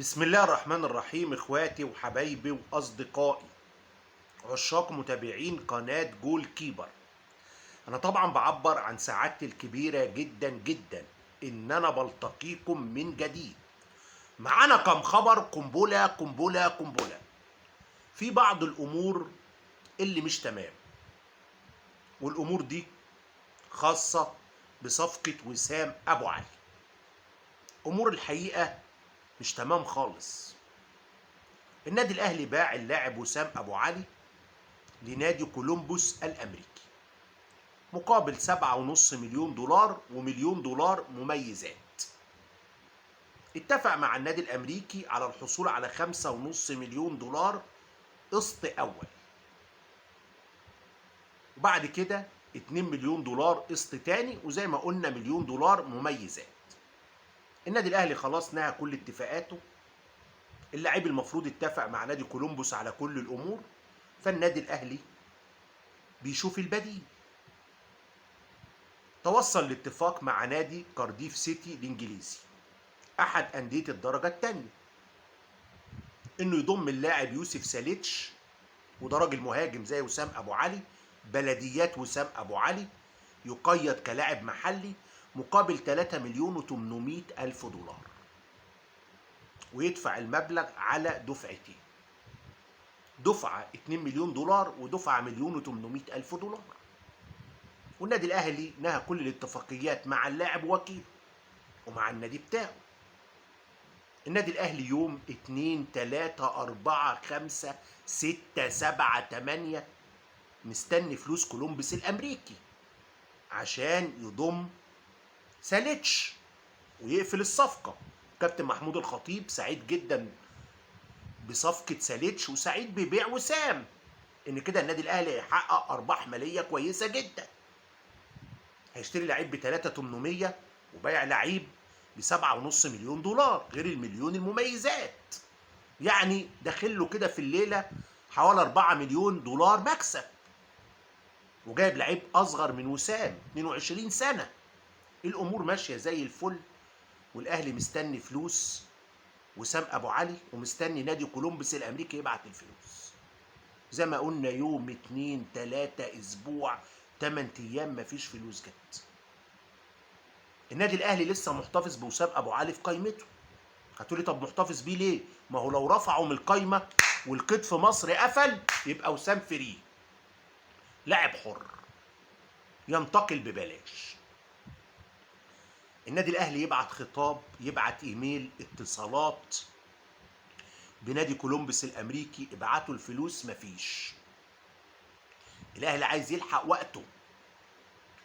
بسم الله الرحمن الرحيم. اخواتي وحبايبي واصدقائي عشاق متابعين قناة جول كيبر، انا طبعا بعبر عن سعادتي الكبيرة جدا جدا ان انا بلتقيكم من جديد. معانا كم خبر قنبلة قنبلة قنبلة في بعض الامور اللي مش تمام، والامور دي خاصة بصفقة وسام ابو علي. امور الحقيقة مش تمام خالص. النادي الاهلي باع اللاعب وسام ابو علي لنادي كولومبوس الامريكي مقابل 7.5 مليون دولار ومليون دولار مميزات. اتفق مع النادي الامريكي على الحصول على 5.5 مليون دولار قسط اول، وبعد كده 2 مليون دولار قسط تاني، وزي ما قلنا مليون دولار مميزات. النادي الاهلي خلاص نهى كل اتفاقاته، اللاعب المفروض اتفق مع نادي كولومبوس على كل الامور، فالنادي الاهلي بيشوف البديل. توصل لاتفاق مع نادي كارديف سيتي الانجليزي احد اندية الدرجة الثانية انه يضم اللاعب يوسف ساليتش، وده راجل مهاجم زي وسام ابو علي، بلديات وسام ابو علي، يقيد كلاعب محلي مقابل 3,800,000 دولار، ويدفع المبلغ على دفعتين، دفعة 2 مليون دولار ودفعة 1,800,000 دولار. والنادي الأهلي نهى كل الاتفاقيات مع اللاعب وكيله ومع النادي بتاعه. النادي الأهلي يوم 2 3 4 5 6 7 8 مستني فلوس كولومبس الأمريكي عشان يضم ساليتش ويقفل الصفقة. كابتن محمود الخطيب سعيد جدا بصفقة ساليتش وسعيد ببيع وسام، ان كده النادي الاهلي هيحقق ارباح مالية كويسة جدا. هيشتري لعيب ب 3,800 وبيع لعيب ب 7.5 مليون دولار غير المليون المميزات، يعني داخل له كده في الليلة حوالي 4 مليون دولار مكسب، وجايب لعيب اصغر من وسام 22 سنة. الامور ماشية زي الفل، والاهلي مستني فلوس وسام ابو علي ومستني نادي كولومبس الامريكي يبعت الفلوس. زي ما قلنا يوم 2 3 اسبوع 8 ايام مفيش فلوس جت. النادي الاهلي لسه محتفظ بوسام ابو علي في قايمته. هتقولي طب محتفظ بيه ليه؟ ما هو لو رفعوا من القايمة والقيد في مصر قفل يبقى وسام free، لاعب حر ينتقل ببلاش. النادي الاهلي يبعت خطاب، يبعت ايميل، اتصالات بنادي كولومبس الامريكي، ابعتوا الفلوس، مفيش. الاهلي عايز يلحق وقته،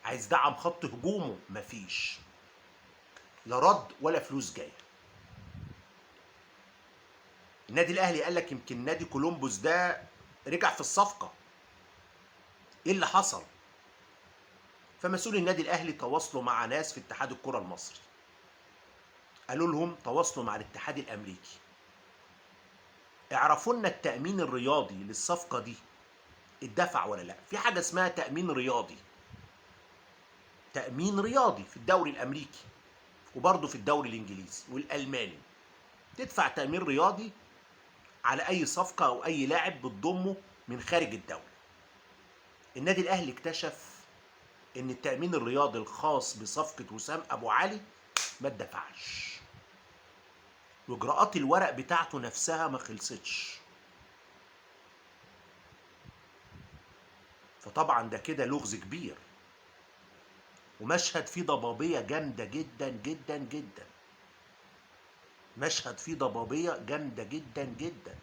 عايز دعم خط هجومه، مفيش، لا رد ولا فلوس جاية. النادي الاهلي قال لك يمكن نادي كولومبوس ده رجع في الصفقة، ايه اللي حصل؟ فمسؤول النادي الاهلي تواصلوا مع ناس في اتحاد الكره المصري، قالوا لهم تواصلوا مع الاتحاد الامريكي، اعرفوا لنا التامين الرياضي للصفقه دي اتدفع ولا لا. في حاجة اسمها تامين رياضي، تامين رياضي في الدوري الامريكي وبرضه في الدوري الانجليزي والالماني، تدفع تامين رياضي على اي صفقة او اي لاعب بتضمه من خارج الدوري. النادي الاهلي اكتشف ان التأمين الرياضي الخاص بصفقة وسام ابو علي ما اتدفعش، واجراءات الورق بتاعته نفسها ما خلصتش. فطبعا ده كده لغز كبير ومشهد فيه ضبابية جامدة جدا جدا جدا، مشهد فيه ضبابية جامدة جدا جدا.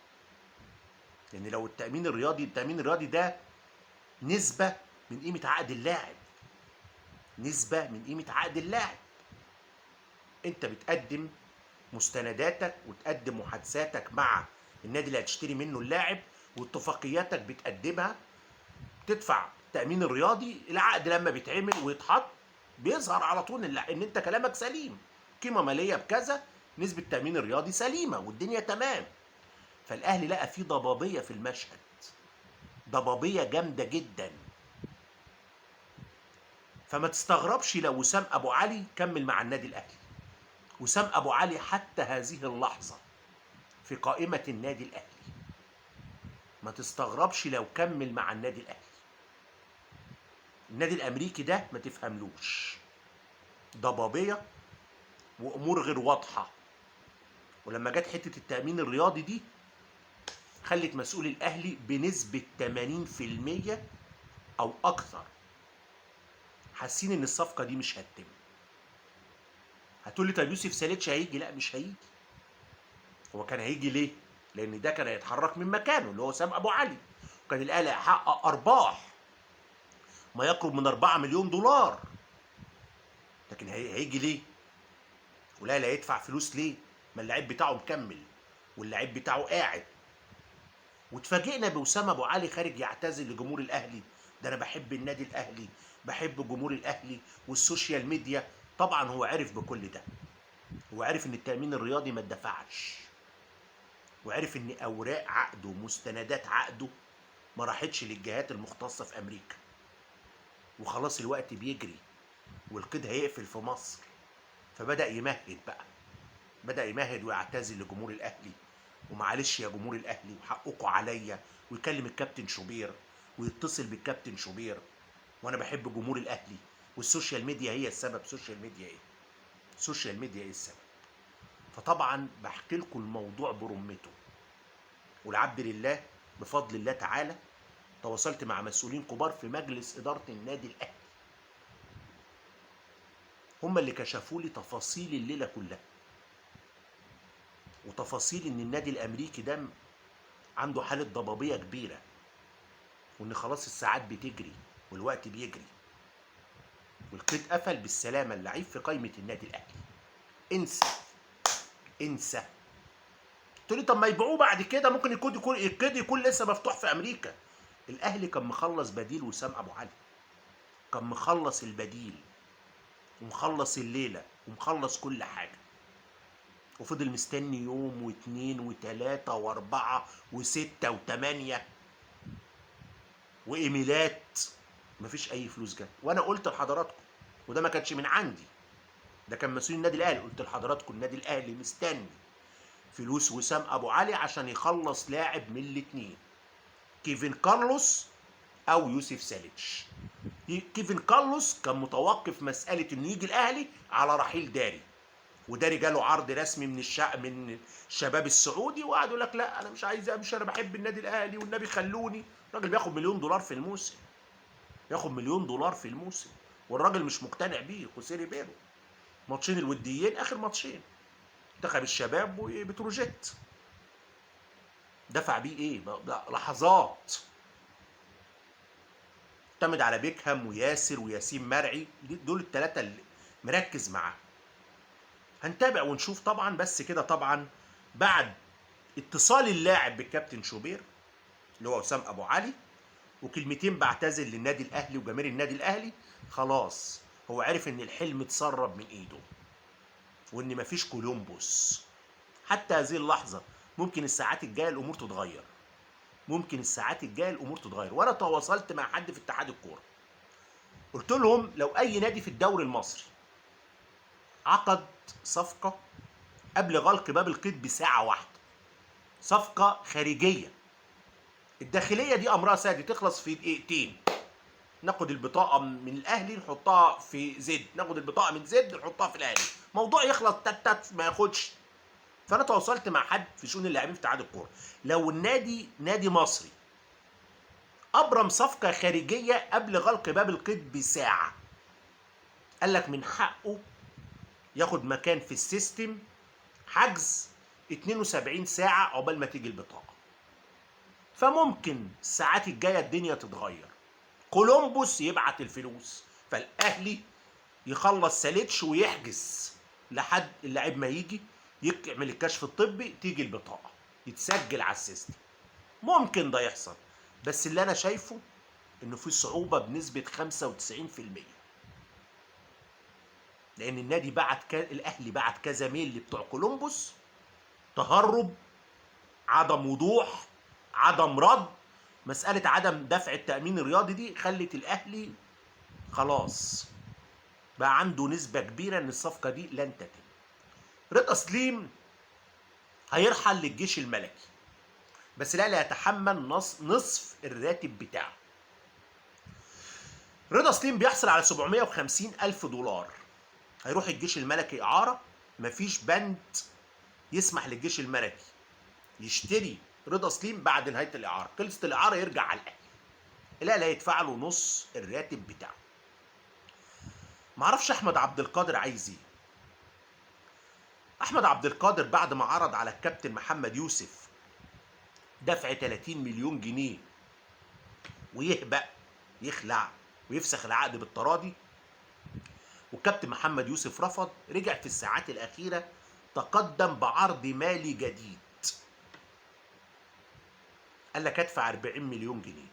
لان لو التأمين الرياضي، التأمين الرياضي ده نسبة من قيمة عقد اللاعب، نسبة من قيمة عقد اللاعب. انت بتقدم مستنداتك وتقدم محادثاتك مع النادي اللي هتشتري منه اللاعب واتفاقياتك بتقدمها، تدفع التأمين الرياضي. العقد لما بيتعمل ويتحط بيظهر على طول ان انت كلامك سليم، قيمة مالية بكذا، نسبة التأمين الرياضي سليمة والدنيا تمام. فالأهلي لقى فيه ضبابية في المشهد، ضبابية جامدة جدا. فما تستغربش لو وسام ابو علي كمل مع النادي الاهلي. وسام ابو علي حتى هذه اللحظة في قائمة النادي الاهلي. ما تستغربش لو كمل مع النادي الاهلي. النادي الامريكي ده ما تفهملوش، ضبابية وامور غير واضحة. ولما جت حتة التامين الرياضي دي خلت مسؤول الاهلي بنسبة 80% او اكثر حاسين ان الصفقة دي مش هتتم. هتقول لي طب يوسف ساليتش هيجي؟ لا مش هيجي. هو كان هيجي ليه؟ لان ده كان هيتحرك من مكانه اللي هو وسام ابو علي، وكان الاهلي هيحقق ارباح ما يقرب من 4 مليون دولار. لكن هيجي ليه؟ والاهلي هيدفع فلوس ليه؟ ما اللعيب بتاعه مكمل واللعيب بتاعه قاعد. واتفاجئنا بوسام ابو علي خارج يعتذر لجمهور الاهلي، ده انا بحب النادي الاهلي، بحب جمهور الاهلي وال social media. طبعا هو عرف بكل ده، هو عرف ان التامين الرياضي ما اتدفعش، وعرف ان اوراق عقده ومستندات عقده ما راحتش للجهات المختصة في امريكا، وخلاص الوقت بيجري والقيد هيقفل في مصر. فبدا يمهد بقى، بدا يمهد ويعتذر لجمهور الاهلي، ومعلش يا جمهور الاهلي وحقكم عليا، ويكلم الكابتن شوبير ويتصل بالكابتن شوبير، وانا بحب جمهور الاهلي وال social media هي السبب. social media ايه؟ social media ايه السبب؟ فطبعا بحكي لكم الموضوع برمته. والعبد لله بفضل الله تعالى تواصلت مع مسؤولين كبار في مجلس ادارة النادي الاهلي، هم اللي كشفوا لي تفاصيل الليلة كلها، وتفاصيل ان النادي الامريكي ده عنده حاله ضبابية كبيرة، وان خلاص الساعات بتجري والوقت بيجري، والقيد قفل بالسلامة. اللعيب في قائمة النادي الاهلي. انسى انسى. تقول لي طب ما يبيعوه بعد كده، ممكن يكون القيد يكون لسه مفتوح في امريكا. الاهلي كان مخلص بديل وسام ابو علي، كان مخلص البديل ومخلص الليلة ومخلص كل حاجة، وفضل مستني يوم واثنين وثلاثة واربعة وستة وثمانية وايميلات، مفيش اي فلوس جت. وانا قلت لحضراتكم، وده ما كانش من عندي، ده كان مسؤول النادي الاهلي، قلت لحضراتكم النادي الاهلي مستني فلوس وسام ابو علي عشان يخلص لاعب من الاثنين، كيفن كارلوس او يوسف ساليتش. كيفن كارلوس كان متوقف مسالة انه يجي الاهلي على رحيل داري، وداري جاله عرض رسمي من من الشباب السعودي، وقعد يقول لك لا انا مش عايز امشي، انا بحب النادي الاهلي والنبي خلوني. الراجل بياخد مليون دولار في الموسم، ياخد مليون دولار في الموسم، والراجل مش مقتنع بيه. خوسيه ريبيرو ماتشين الوديين، اخر ماتشين منتخب الشباب وبتروجيت، دفع بيه ايه؟ لحظات. اعتمد على بيكهام وياسر وياسين مرعي، دول الثلاثة اللي مركز معاه. هنتابع ونشوف طبعا. بس كده طبعا بعد اتصال اللاعب بالكابتن شوبير اللي هو وسام ابو علي وكلمتين بعتذر للنادي الاهلي وجماهير النادي الاهلي، خلاص هو عرف ان الحلم اتسرب من ايده، وان مفيش كولومبوس حتى هذه اللحظة. ممكن الساعات الجاية الامور تتغير، ممكن الساعات الجاية الامور تتغير. وانا تواصلت مع حد في اتحاد الكورة، قلت لهم لو اي نادي في الدوري المصري عقد صفقة قبل غلق باب القيد بساعة واحدة، صفقة خارجية، الداخلية دي امرها سهل، تخلص في دقيقتين. ناخد البطاقة من الاهلي نحطها في زد، ناخد البطاقة من زد نحطها في الاهلي، موضوع يخلص تت تت ما ياخدش. فانا تواصلت مع حد في شؤون اللاعبين في اتحاد الكورة، لو النادي نادي مصري ابرم صفقة خارجية قبل غلق باب القيد بساعة، قال لك من حقه ياخد مكان في ال system حجز 72 ساعة عقبال ما تيجي البطاقة. فممكن الساعات الجاية الدنيا تتغير، كولومبوس يبعت الفلوس، فالاهلي يخلص ساليتش ويحجز لحد اللاعب ما يجي يعمل الكشف الطبي، تيجي البطاقة يتسجل على ال system. ممكن ده يحصل، بس اللي انا شايفه انه في صعوبة بنسبة 95%، لان النادي بعت الاهلي بعت كذا mail لبتوع كولومبوس، تهرب، عدم وضوح، عدم رد. مسالة عدم دفع التامين الرياضي دي خلت الاهلي خلاص بقى عنده نسبه كبيرة ان الصفقة دي لن تتم. رضا سليم هيرحل للجيش الملكي، بس الاهلي هيتحمل نصف الراتب بتاعه. رضا سليم بيحصل على 750 ألف دولار، هيروح الجيش الملكي إعارة، مفيش بند يسمح للجيش الملكي يشتري رضا سليم بعد نهاية الإعارة. خلصت الإعارة يرجع على الأهلي، الأهلي هيدفع له نص الراتب بتاعه. معرفش أحمد عبد القادر عايز إيه. أحمد عبد القادر بعد ما عرض على الكابتن محمد يوسف دفع 30 مليون جنيه ويهبق يخلع ويفسخ العقد بالتراضي، والكابتن محمد يوسف رفض، رجع في الساعات الأخيرة تقدم بعرض مالي جديد، قال لك ادفع 40 مليون جنيه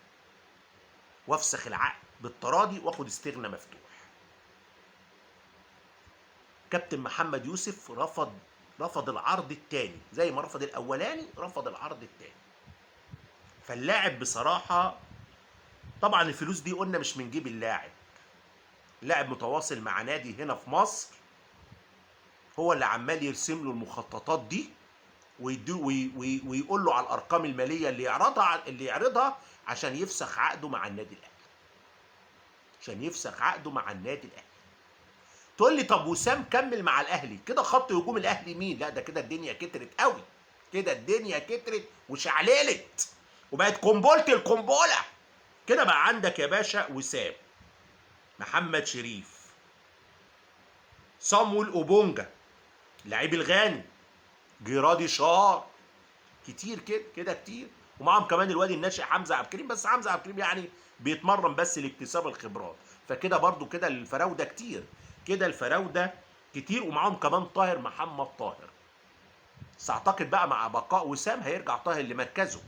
وافسخ العقد بالتراضي واخد استغنى مفتوح. كابتن محمد يوسف رفض العرض الثاني، زي ما رفض الاولاني رفض العرض الثاني. فاللاعب بصراحة، طبعا الفلوس دي قلنا مش من جيب اللاعب، اللاعب متواصل مع نادي هنا في مصر، هو اللي عمال يرسم له المخططات دي ويقول له على الارقام المالية اللي يعرضها عشان يفسخ عقده مع النادي الاهلي. عشان يفسخ عقده مع النادي الاهلي. تقول لي طب وسام كمل مع الاهلي، كده خط هجوم الاهلي مين؟ لا ده كده الدنيا كترت قوي، كده الدنيا كترت وشعللت وبقت قنبلة القنبلة. كده بقى عندك يا باشا وسام، محمد شريف، صامويل اوبونجا لعيب الغاني، جيرادي شار، كتير كده كده كتير، ومعاهم كمان الواد الناشئ حمزة عبد الكريم، بس حمزة عبد الكريم يعني بيتمرن بس لاكتساب الخبرات، فكده برضو كده الفراوده كتير، كده الفراوده كتير، ومعاهم كمان طاهر محمد طاهر. بس اعتقد بقى مع بقاء وسام هيرجع طاهر لمركزه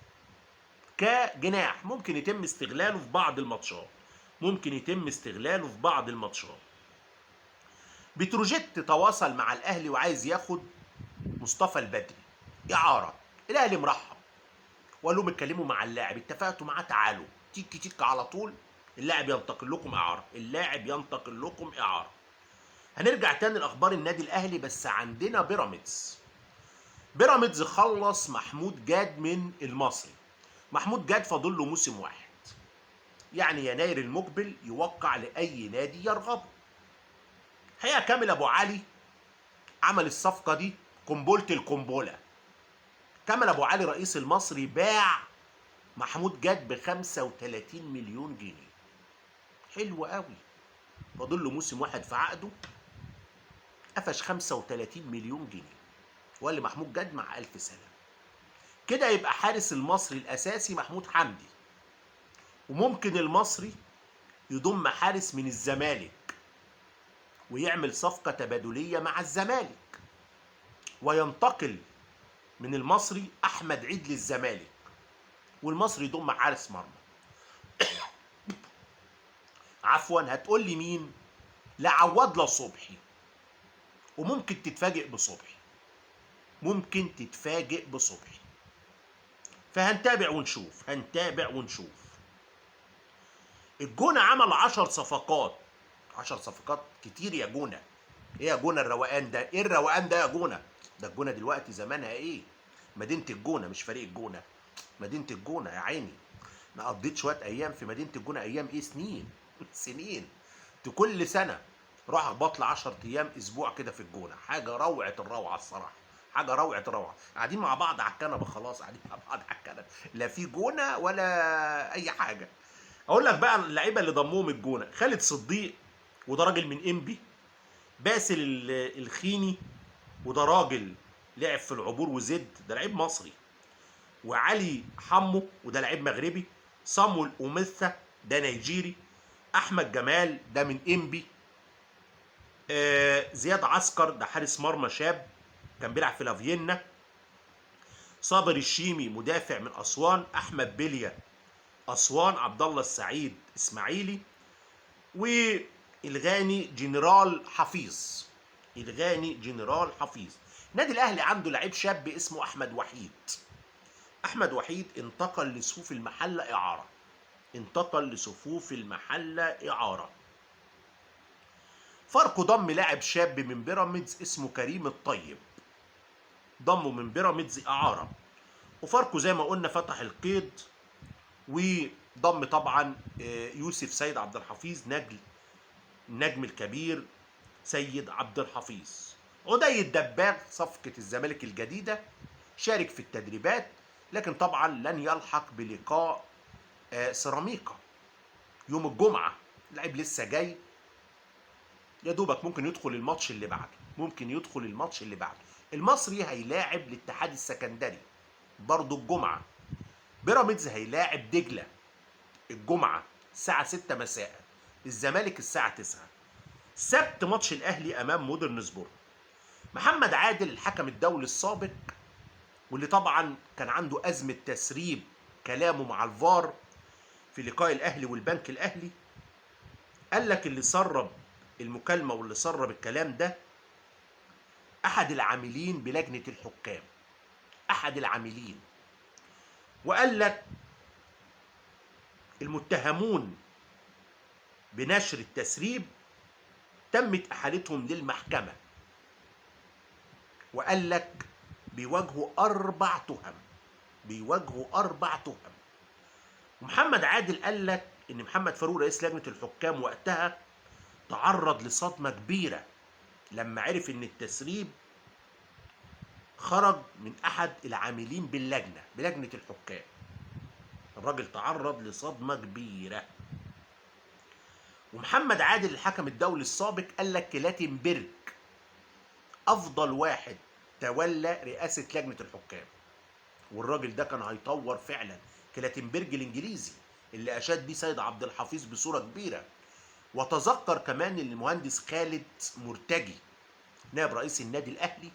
كجناح، ممكن يتم استغلاله في بعض الماتشات، ممكن يتم استغلاله في بعض الماتشات. بتروجيت تواصل مع الاهلي وعايز ياخد مصطفى البدري اعاره، الاهلي مرحب وقال لهم اتكلموا مع اللاعب، اتفقتوا معاه تعالوا، تيك تيك على طول اللاعب ينتقل لكم اعاره، اللاعب ينتقل لكم اعاره. هنرجع تاني لاخبار النادي الاهلي، بس عندنا بيراميدز. بيراميدز خلص محمود جاد من المصري. محمود جاد فاضل له موسم واحد، يعني يناير المقبل يوقع لاي نادي يرغبه. الحقيقة كامل ابو علي عمل الصفقة دي قنبلة القنبلة. كامل ابو علي رئيس المصري باع محمود جاد ب 35 مليون جنيه. حلو قوي، فاضل له موسم واحد في عقده، قفش 35 مليون جنيه، وقال لمحمود جاد مع ألف سنة. كده يبقى حارس المصري الأساسي محمود حمدي، وممكن المصري يضم حارس من الزمالك ويعمل صفقة تبادلية مع الزمالك، وينتقل من المصري أحمد عيد للزمالك، والمصري يضم حارس مرمى. عفوا، هتقول لي مين؟ لا عواد لا صبحي، وممكن تتفاجئ بصبحي، ممكن تتفاجئ بصبحي. فهنتابع ونشوف، هنتابع ونشوف. الجونة عمل 10 صفقات، 10 صفقات كتير يا جونة. ايه يا جونة الروقان ده؟ ايه الروقان ده يا جونة؟ ده الجونة دلوقتي زمانها ايه؟ مدينة الجونة، مش فريق الجونة، مدينة الجونة يا عيني. انا قضيت شوية ايام في مدينة الجونة، ايام ايه؟ سنين سنين. كل سنة روح اخبط لي 10 ايام اسبوع كده في الجونة، حاجة روعة الروعة الصراحة، حاجة روعة الروعة. قاعدين مع بعض على الكنبة، خلاص قاعدين مع بعض على الكنبة، لا في جونة ولا اي حاجة. اقول لك بقى اللعيبة اللي ضموهم الجونة: خالد صديق، وده راجل من انبي، باسل الخيني، وده راجل لعب في العبور وزد، ده لعيب مصري، وعلي حمو، وده لعيب مغربي، صامويل أوميثا ده نيجيري، احمد جمال ده من انبي، زياد عسكر ده حارس مرمى شاب كان بيلعب في لافيينا، صابر الشيمي مدافع من اسوان، احمد بليا اسوان، عبد الله السعيد اسماعيلي، والغاني جنرال حفيظ، الغاني جنرال حفيظ. نادي الاهلي عنده لعيب شاب اسمه احمد وحيد. احمد وحيد انتقل لصفوف المحلة اعاره، انتقل لصفوف المحلة اعاره. فاركو ضم لاعب شاب من بيراميدز اسمه كريم الطيب، ضمه من بيراميدز اعاره. وفاركو زي ما قلنا فتح القيد وضم طبعا يوسف سيد عبد الحفيظ نجل النجم الكبير سيد عبد الحفيظ. عدي الدباغ صفقة الزمالك الجديدة شارك في التدريبات، لكن طبعا لن يلحق بلقاء سيراميكا يوم الجمعة. اللاعب لسه جاي يا دوبك ممكن يدخل الماتش اللي بعده، ممكن يدخل الماتش اللي بعده. المصري هيلاعب الاتحاد السكندري برضه الجمعة. بيراميدز هيلاعب دجلة الجمعة الساعة 6 مساء، الزمالك الساعة 9. سبت ماتش الأهلي أمام مودرن سبورت. محمد عادل الحكم الدولي السابق واللي طبعا كان عنده أزمة تسريب كلامه مع الفار في لقاء الأهلي والبنك الأهلي، قال لك اللي سرب المكالمة واللي سرب الكلام ده أحد العاملين بلجنة الحكام، أحد العاملين. وقال لك المتهمون بنشر التسريب تمت إحالتهم للمحكمة، وقال لك بيواجهوا 4 تهم، بيواجهوا 4 تهم. ومحمد عادل قال لك إن محمد فاروق رئيس لجنة الحكام وقتها تعرض لصدمة كبيرة لما عرف إن التسريب خرج من أحد العاملين باللجنة، بلجنة الحكام. الراجل تعرض لصدمة كبيرة. ومحمد عادل الحكم الدولي السابق قال لك كلاتنبرج أفضل واحد تولى رئاسة لجنة الحكام، والراجل ده كان هيطور فعلا. كلاتنبرج الإنجليزي اللي أشاد بيه سيد عبد الحفيظ بصورة كبيرة. وتذكر كمان المهندس خالد مرتجي نائب رئيس النادي الأهلي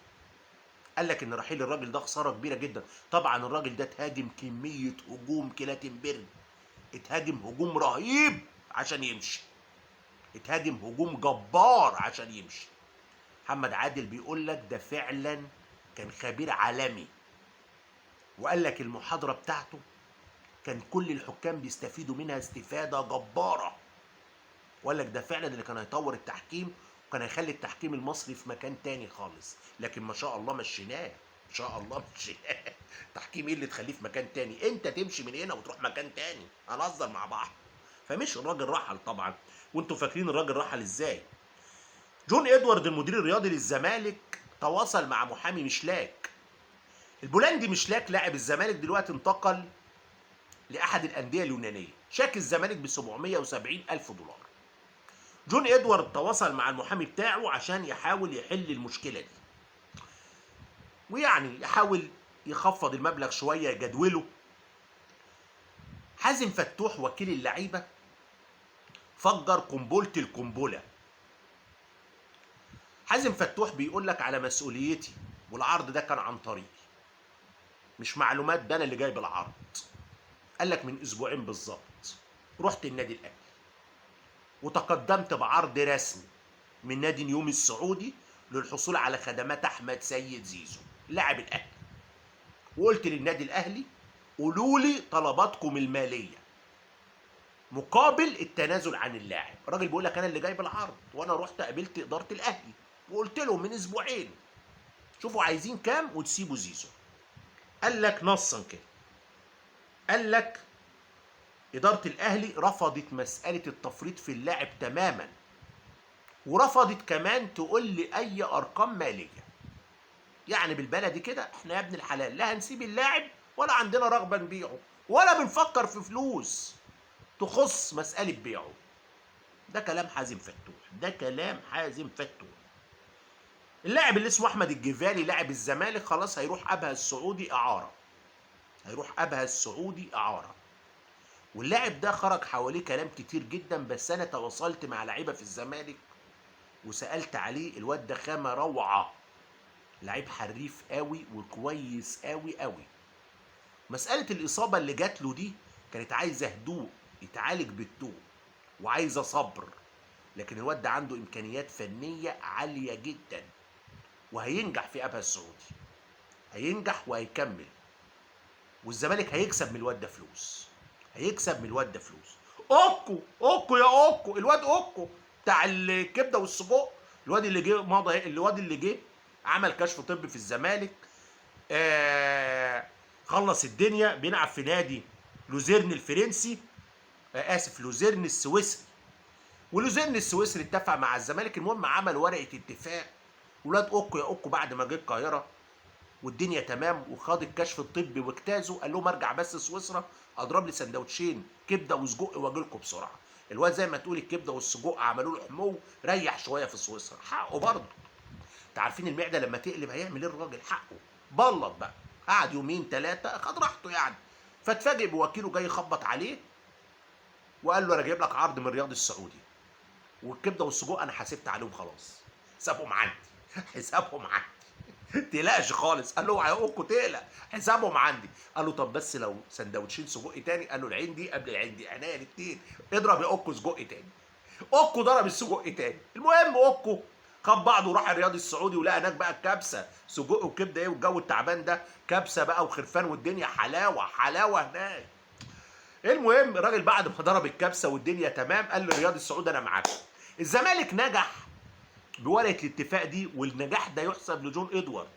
قال لك إن رحيل الراجل ده خسارة كبيرة جدا. طبعا الراجل ده اتهاجم كمية هجوم، كلاتنبرج اتهاجم هجوم رهيب عشان يمشي، اتهاجم هجوم جبار عشان يمشي. محمد عادل بيقول لك ده فعلا كان خبير عالمي، وقال لك المحاضرة بتاعته كان كل الحكام بيستفيدوا منها استفادة جبارة. وقال لك ده فعلا اللي كان هيطور التحكيم وكان هيخلي التحكيم المصري في مكان تاني خالص، لكن ما شاء الله مشيناه، ما شاء الله مشيناه. تحكيم ايه اللي تخليه في مكان تاني؟ انت تمشي من هنا وتروح مكان تاني، هنهزر مع بعض. فمش الراجل رحل طبعا، وانتوا فاكرين الراجل رحل ازاي. جون ادوارد المدير الرياضي للزمالك تواصل مع محامي مشلاك البولندي. مشلاك لاعب الزمالك دلوقتي انتقل لاحد الاندية اليونانية، شاك الزمالك ب 770 الف دولار. جون ادوارد تواصل مع المحامي بتاعه عشان يحاول يحل المشكلة دي، ويعني يحاول يخفض المبلغ شوية يجدوله. حازم فتوح وكيل اللعيبة فجر قنبلة القنبلة. حازم فتوح بيقول لك على مسؤوليتي، والعرض ده كان عن طريقي، مش معلومات، ده انا اللي جايب العرض. قال لك من اسبوعين بالظبط رحت النادي الاهلي وتقدمت بعرض رسمي من نادي نيوم السعودي للحصول على خدمات احمد سيد زيزو لاعب الاهلي، وقلت للنادي الاهلي قولوا لي طلباتكم المالية مقابل التنازل عن اللاعب. الراجل بيقول لك انا اللي جايب العرض، وانا رحت قابلت ادارة الاهلي وقلت لهم من اسبوعين شوفوا عايزين كام وتسيبوا زيزو. قال لك نصا كده، قال لك ادارة الاهلي رفضت مسالة التفريط في اللاعب تماما، ورفضت كمان تقول لي اي ارقام ماليه. يعني بالبلدي كده احنا يا ابن الحلال لا هنسيب اللاعب ولا عندنا رغبة نبيعه ولا بنفكر في فلوس تخص مسالة بيعه. ده كلام حازم فتوح، ده كلام حازم فتوح. اللاعب اللي اسمه احمد الجفالي لاعب الزمالك خلاص هيروح ابها السعودي اعاره، هيروح ابها السعودي اعاره. واللاعب ده خرج حواليه كلام كتير جدا، بس انا تواصلت مع لعيبة في الزمالك وسالت عليه، الواد ده خامة روعه، لعيب حريف قوي وكويس قوي قوي. مسالة الاصابة اللي جات له دي كانت عايزه هدوء، يتعالج بالهدوء، وعايزه صبر، لكن الواد ده عنده امكانيات فنية عالية جدا وهينجح في ابها السعودي، هينجح وهيكمل، والزمالك هيكسب من الواد ده فلوس، هيكسب من الواد ده فلوس. اوكو اوكو يا اوكو، الواد اوكو بتاع الكبده والسجق، الواد اللي جه مضى، الواد اللي جه عمل كشف طبي في الزمالك، خلص الدنيا، بيلعب في نادي لوزيرن الفرنسي، اسف لوزيرن السويسري، ولوزيرن السويسري اتفق مع الزمالك. المهم عمل ورقة اتفاق، ولاد اوكو يا اوكو بعد ما جه القاهرة والدنيا تمام وخاض الكشف الطبي واجتازه، قال لهم ارجع بس سويسرا اضرب لي سندوتشين كبده وسجق واجي لكم بسرعة. الواد زي ما تقول الكبده والسجق عملوا له حمو، ريح شوية في سويسرا، حقه برضه. انت عارفين المعدة لما تقلب هيعمل ايه الراجل؟ حقه بلط بقى، قعد يومين 3 خد راحته يعني. فاتفاجئ بوكيله جاي يخبط عليه وقال له انا جايب لك عرض من الرياض السعودي، والكبده والسجق انا حاسبت عليهم خلاص، حسابهم عندي، حسابهم عندي، تقلقش خالص. قال له اوعى يا اوكو تقلق، حسابهم عندي. قال له طب بس لو سندوتشين سجق تاني. قال له العين دي قبل العين دي، عينيا الاثنين، اضرب يا اوكو سجق تاني. اوكو ضرب السجق تاني. المهم اوكو خد بعضه وراح الرياض السعودي، ولقى هناك بقى الكبسه، سجق وكبده ايه والجو التعبان ده، كبسة بقى وخرفان والدنيا حلاوة حلاوة هناك. المهم الراجل بعد ما ضرب الكبسه والدنيا تمام قال للرياض السعودي انا معاكم. الزمالك نجح بورقه الاتفاق دي، والنجاح ده يحسب لجون ادوارد.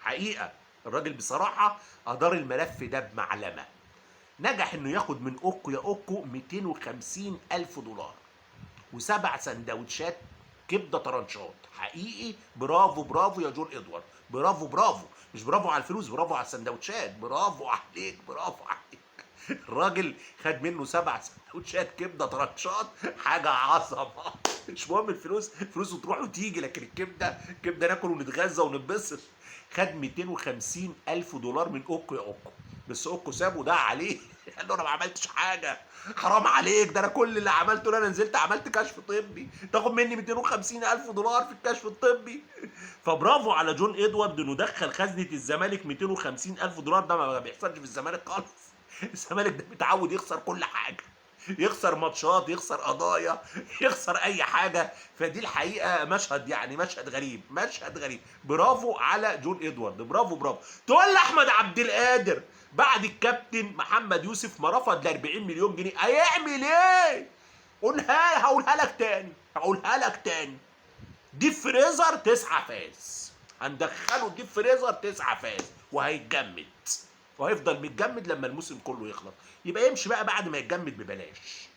حقيقة الراجل بصراحة ادار الملف ده بمعلمه، نجح انه ياخد من اوكو يا اوكو 250 الف دولار و7 سندوتشات كبده طرنشات. حقيقي برافو برافو يا جون ادوارد، برافو برافو، مش برافو على الفلوس، برافو على السندوتشات، برافو عليك برافو عليك. الراجل خد منه 7 سندوتشات كبده طرنشات، حاجة عظمه. مش مهم الفلوس، فلوسه تروح وتيجي، لكن الكبده كبده ناكل ونتغذى ونتبسط. خد 250 الف دولار من اوكو يا اوكو، بس اوكو سابه ده عليه. قال له انا ما عملتش حاجة، حرام عليك، ده انا كل اللي عملته ان انا نزلت عملت كشف طبي، تاخد مني 250 الف دولار في الكشف الطبي. فبرافو على جون ادوارد انه دخل خزنه الزمالك 250 الف دولار، ده ما بيحصلش في الزمالك خالص. الزمالك ده متعود يخسر كل حاجة، يخسر ماتشات، يخسر قضايا، يخسر اي حاجة. فدي الحقيقة مشهد، يعني مشهد غريب، مشهد غريب. برافو على جون ادوارد، برافو برافو. تقول لاحمد عبد القادر بعد الكابتن محمد يوسف ما رفض ل 40 مليون جنيه هيعمل ايه؟ قولها، هقولها لك تاني، هقولها لك تاني. deep freezer 9 فاز، هندخله deep freezer 9 فاز وهيتجمد، وهيفضل متجمد لما الموسم كله يخلص. يبقى يمشي بقى بعد ما يتجمد ببلاش،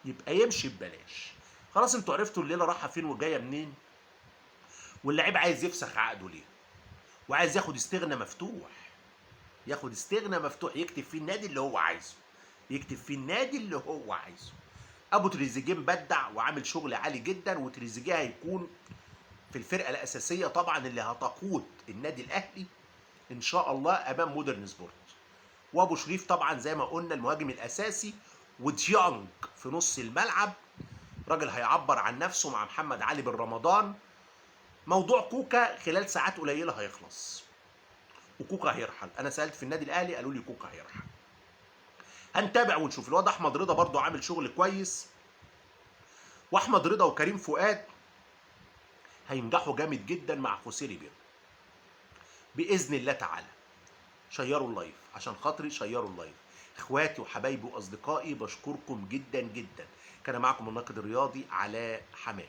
يبقى يمشي ببلاش. خلاص انتوا عرفتوا الليلة رايحة فين وجاية منين، واللعيب عايز يفسخ عقده ليه، وعايز ياخد استغنى مفتوح، ياخد استغنى مفتوح يكتب فيه النادي اللي هو عايزه، يكتب فيه النادي اللي هو عايزه. ابو تريزيجيه مبدع وعامل شغل عالي جدا، وتريزيجيه هيكون في الفرقة الاساسية طبعا اللي هتقود النادي الاهلي ان شاء الله امام مودرن سبورت. وابو شريف طبعا زي ما قلنا المهاجم الاساسي، وديانج في نص الملعب، راجل هيعبر عن نفسه مع محمد علي بن رمضان. موضوع كوكا خلال ساعات قليله هيخلص، وكوكا هيرحل. انا سالت في النادي الاهلي قالوا لي كوكا هيرحل. هنتابع ونشوف. الواد احمد رضا برضو عامل شغل كويس، واحمد رضا وكريم فؤاد هينجحوا جامد جدا مع خوسيه ريبيرو باذن الله تعالى. شيروا ال live عشان خاطري، شيروا ال live. اخواتي وحبايبي واصدقائي بشكركم جدا جدا. كان معكم الناقد الرياضي علاء حمام.